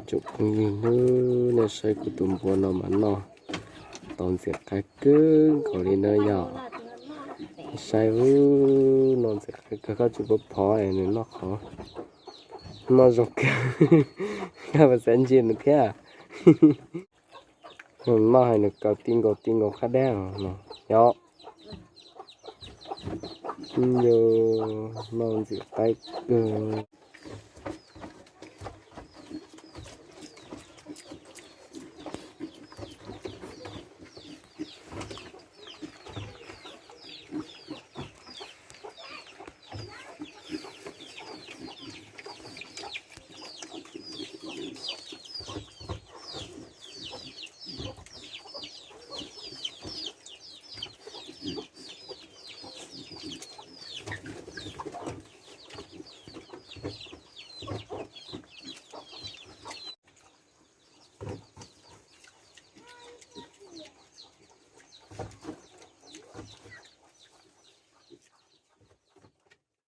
Tsoom phooj ywg, hnub nej saib kuv tus npua no mas noj tau ntxim qab kawg nkaus li na yom. Saib, noj ntxim qab kawg, koj tsis pub phov es nws noj qhov, noj zoo kawg. Koj puas xav ntsia nws thiab? Noj hais nws kaw ti nkaus ti nkaus qab dab no yom. Yus noj ntxim qab kawg.